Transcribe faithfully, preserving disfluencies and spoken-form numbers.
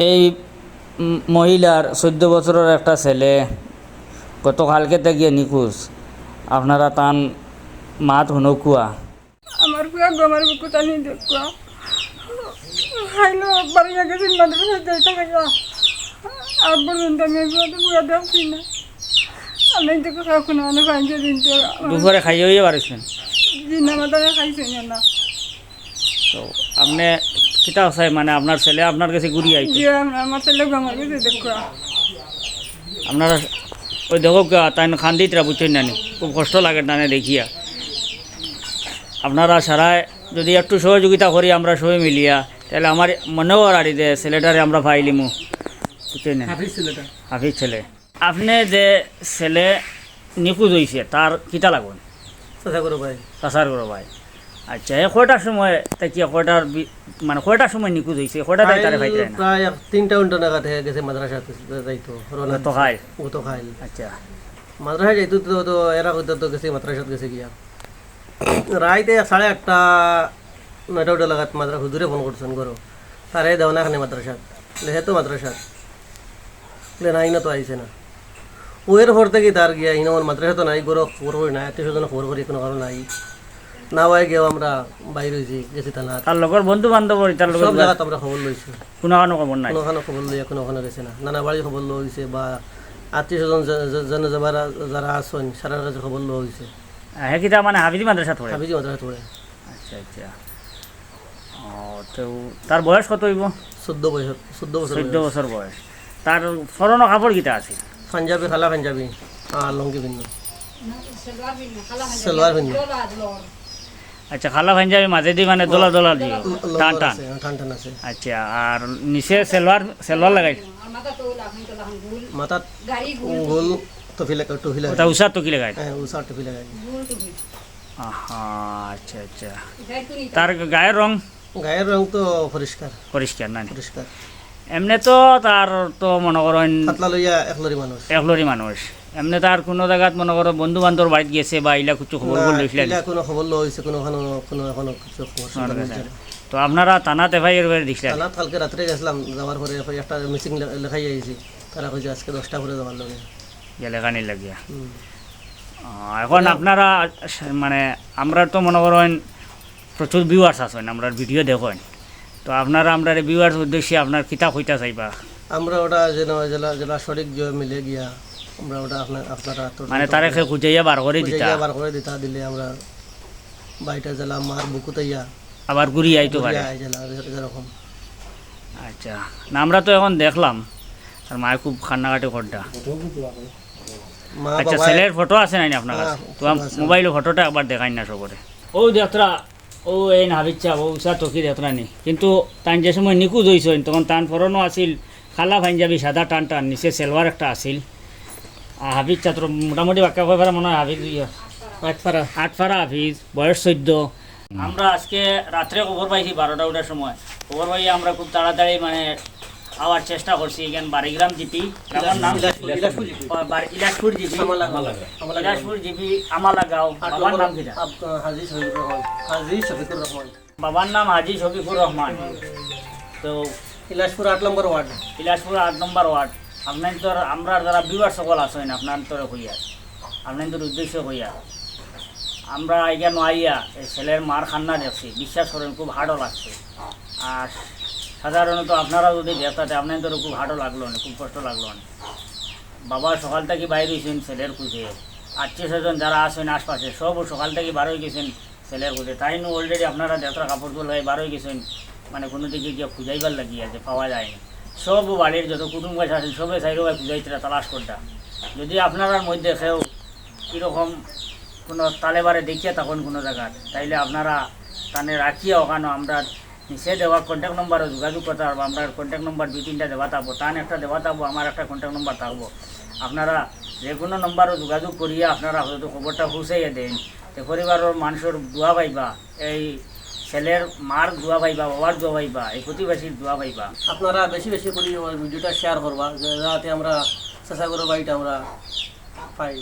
এই, উম, মহিলার চৈদ্দ বছরর একটা ছেলে গতকালকে থাকিয়া নিখোঁজ। আপনারা তান মাত হুনউক্কা। আমার পুয়া গো, আমার বুকু টানি দেখুয়া। খাইলো বাড়ি গেছে মাদ্রাসা যাইতে খাইয়া। আর পর্যন্ত আমি পুয়া তো পুয়া দেখছি না। আমি তো কোথাও কোনো অনেক আনতে দিন তো। দুপুরে খাইয়া অইয়া বাড়িছেন? জি না, মাথা খাইছি না। তো আপনে কিতা চাই, মানে, আপনার ছেলে আপনার গেছে ঘুরি আইতো? জি, আম-, আমার ছেলে গো আমার গেছে দেখুয়া। আপনারা ওই দেখউক্কা, তাইন কান্দিতরা, বুঝছইন না নি? খুব কষ্ট লাগে তানে দেখিয়া। আপনারা সারায় যদি একটু সহযোগিতা করি আমরা সবে মিলিয়া, তাইলে আমার মনে অর আর যে ছেলেটারে আমরা পাইলিমু, বুঝছইন না? হাফিজ ছেলেটা। হাফিজ ছেলে। আপনে যে ছেলে নিখোঁজ অইছে, তার কিতা লাগইন? চাচা ঘরর ভাই। চাচার ঘরর ভাই। আচ্ছা, এ কয়টার সময় থাকিয়া কয়টার বি-, মানে, কয়টার সময় নিখোঁজ অইছে, কয়টা তাই তারে কাইল পাইতরা না? প্রায় এক তিনটা উল্টা নাগাদ হে গেছে মাদ্রাসাত যাইতো, রওনা গত দিছে। কাইল? গত কাইল। আচ্ছা। মাদ্রাসাত যাইতো তো, তো এরা কইতো তো গেছে মাদ্রাসাত গেছে গিয়া। রাইতে সাড়ে আটটা, নয়টা উল্টা লাগাত মাদ্রা-, হুজুরে ফোন করছইন ঘরো। তারে দেও না এখানে মাদ্রাসাত। বলে, "হে তো মাদ্রাসাত।" বলে, "না, ইনো তো আইছে না।" ও এর পর থাকি তার গিয়া, ইনো আমার মাদ্রাসা তো নাই, ঘরো খবর করি না, আত্মীয় স্বজন খবর করি, কোনো কারণ নাই। না হয় গিয়াও আমরা বাইর অইছি, গেছি থানাত। তার লগর বন্ধু বান্ধব, তার লগর সব জাগাত আমরা খবর লইছি। কোনো কারণে খবর নাই। কোনো কারণে খবর লইয়া কোনো কারণে গেছে না। নানা বাড়ির খবর লওয়া অইছে বা আত্মীয় স্বজন যে-, যে-, যেন যারা, যারা আছইন, সারার কাছে খবর লওয়া অইছে। আহ, হে কিতা মানে হাফিজি মাদ্রাসাত পড়ে? হাফিজি মাদ্রাসাত পড়ে। আচ্ছা, আচ্ছা। ও, তো তার বয়স কত অইবো? চৌদ্দ বছর, চৌদ্দ বছর চৌদ্দ বয়স। বছর বয়স। তার পরনো কাপড় কিতা আছে? পাঞ্জাবি, কালা পাঞ্জাবি, আর লুঙ্গি পিন্দে। সালোয়ার পিন্দে। আচ্ছা, কালা পাঞ্জাবি মাঝেদি মানে দলা দলা দিও, ল-, ল-, টান টান। আছে, হ্যাঁ, টান টান আছে। আচ্ছা, আর নিচে সালোয়ার, সালোয়ার লাগাই? মাথাত গোল টুপি লাগা-, টুপি লাগাই। ওটা উষা টুপি লাগাই? হ্যাঁ, উষা টুপি লাগাই। আহা, আচ্ছা, আচ্ছা। তার গায়ের রং? গায়ের রং তো পরিষ্কার। পরিষ্কার না নি? পরিষ্কার। এমনে তো তার তো মনে করইন পাতলা লইয়া এক লরি মানুষ। এক লরি মানুষ। এমনে তার কোনো জাগাত মনে করো বন্ধু বান্ধব বাড়িত গেছে বা ইলা কিছু খবর না, খবর লইছিলেন? ইলা কোনো খবর লওয়া অইছে, কোনো এখনো, কোনো এখনো কিছু খবর খবর সন্ধান লইছে মিলছে না। না। তো আপনারা থানাত এফআইআর করে দিছিলেন? থানাত কালকে রাত্রে গেছিলাম, যাওয়ার পরে এফআইআর একটা মিসিং লে-, লেখাই আইছি। তারা কইছে আজকে দশটা পরে যাওয়ার লগে। যে লেখানি লাগিয়া। হুম। আহ, এখন হ্যাঁ। আপনারা স-, মানে, আমরা তো মনে করইন প্রচুর viewers আছইন, আমরার video দেখইন। তো আপনারা আমরার viewers উদ্দেশ্যে আপনার কিতা কইতা চাইবা? আমরা ওটা যেন জেলা, জেলা সঠিক যে মিলে গিয়া, আমরা ওটা আপনার, আপনারা তো মানে, তারে খে খুঁজাইয়া বার করি দিতা? খুঁজাইয়া বার করি দিতা, দিলে আমরা বাইটা জেলা মার বুকুতাইয়া আবার ঘুরি আইতো ঘুরি পারে। আই জেলা, যে-, যেরকম। আচ্ছা, না, আমরা তো এখন দেখলাম, আর মায়ে খুব কান্নাকাটি করডা। মা আচ্ছা, বাবায় ছেলের ফটো আছে নানি আপনার হ্যাঁ, কাছে? তো ফটো আছে। মোবাইলো ফটোটা একবার দেখাইন না সবরে। ও দেখতরা, ও এই হাফিজ সাব, ও উষা টুপি দেখতরা নি। কিন্তু তান যে সময় নিখোঁজ অইছইন, তখন তান পরনো আছিল কালা পাঞ্জাবি, সাদা টান টান, নিচে সালোয়ার একটা আছিল। আর হাফিজ সাব তো মোটামুটি বাক্কা কয় পারা মনে হয় হাফিজ, ইয়া, আটপারা। আটপারা হাফিজ, বয়স চৌদ্দ। আমরা আজকে রাত্রে খবর পাইছি বারোটা উঠার সময়। খবর পাই আমরা খুব তাড়াতাড়ি, মানে, আওয়ার চেষ্টা করছি। এখান বাড়িগ্রাম জিপি, গ্রামের নাম? ইলাসপুর, ইলাসপুর জিপি। ও, বার-, ইলাসপুর জিপি। আমালাগাঁও। আমালাগাঁও। ইলাসপুর জিপি, আমালাগাঁও। আট বাবার নম্বর নাম কিতা? আব-, হাজী শফিকুর রহমান। হাজী শফিকুর রহমান। বাবার নাম হাজী শফিকুর রহমান। তো ইলাসপুর আট নম্বর ওয়ার্ড। ইলাসপুর আট নম্বর ওয়ার্ড। আপনার তো আমরা যারা viewers সকল আছইন, আপনার তো কইয়া, আপনার তো উদ্দেশ্য কইয়া, আমরা এখানে আইয়া এই ছেলের মার কান্না দেখছি, বিশ্বাস করইন, খুব hard লাগছে। আর সাধারণত আপনারা যদি দেখতা, তে আপনার তো খুব hard লাগলো অনে, খুব কষ্ট লাগলো অনে। বাবা সকাল থাকি বাইর অইছইন ছেলের খুঁজে, আত্মীয় স্বজন যারা আছইন আশপাশে, সব সকাল থাকি বার অই গেছইন ছেলের খুঁজে। তাইন already আপনারা দেখরা কাপড় চোপড় লইয়া বার অই গেছইন, মানে, কোনো দিকে গিয়া খুঁজাইবার লাগিয়া যে পাওয়া যায়নি। সব বাড়ির যত কুটুম গাছ আছইন, সবে চাইরোবায় খুঁজাইতরা, তালাশ করতা। যদি আপনারার মধ্যে কেউ এরকম কোনো তালেবারে দেখিয়া থাকইন কোনো জাগাত, তাইলে আপনারা তানে রাখিয়া ওখানো আমরা নিচে দেওয়া contact number-ও যোগাযোগ করতা পারবা। আমরার contact number দুই তিনটা দেওয়া থাকবো, তান একটা দেওয়া থাকবো, আমার একটা contact number থাকবো। আপনারা যে কোনো number-ও যোগাযোগ করিয়া আপনারা হয়তো খবরটা পৌঁছাইয়া দেইন, তে পরিবারর মানষর দোয়া পাইবা, এই ছেলের মার দোয়া পাইবা, বাবার দোয়া পাইবা, এই প্রতিবেশীর দোয়া পাইবা। আপনারা বেশি বেশি করি আমার video-টা share করবা, যা-, যাতে আমরা চেষ্টা করবো বাড়িটা আমরা পাই।